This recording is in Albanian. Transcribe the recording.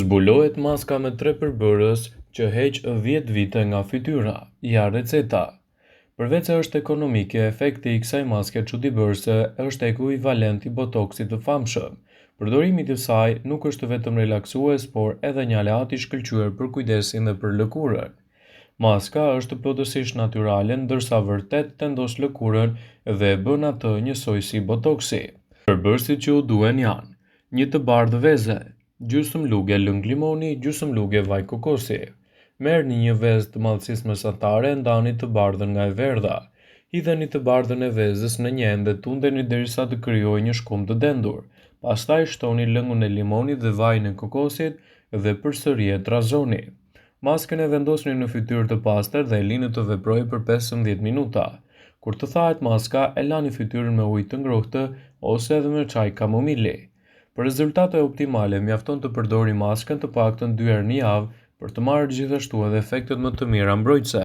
Zbulohet maska me tre përbërës që heq 10 vite nga fytyra, ja receta. Përveçse është ekonomike, efekti i kësaj maske çudibërëse është ekuivalent i botoksit të famshëm. Përdorimi i saj nuk është vetëm relaksues, por edhe një aleat i shkëlqyer për kujdesin dhe për lëkurën. Maska është plotësisht natyrale, ndërsa vërtet tendos lëkurën dhe e bën atë njësoj si botoksi. Përbërësit që u duhen janë: një të bardhë veze, gjysmë luge lëng limoni, gjysmë luge vaj kokosi. Merrni një vezë të madhësisë mesatare e ndani të bardhën nga e verdha. Hidheni të bardhën e vezës në një enë dhe tundeni derisa të krijojë një shkumë të dendur. Pastaj shtoni lëngun e limonit dhe vajin e kokosit dhe përsëri e trazoni. Maskën e vendosni në fytyrë të pastër dhe e lini të veprojë për 15 minuta. Kur të thahet maska, e lani fytyrën me ujë të ngrohtë ose edhe me çaj kamomili. Për rezultate optimale, mjafton të përdorni maskën të paktën 2 herë në javë për të marrë gjithashtu edhe efektet më të mira mbrojtëse.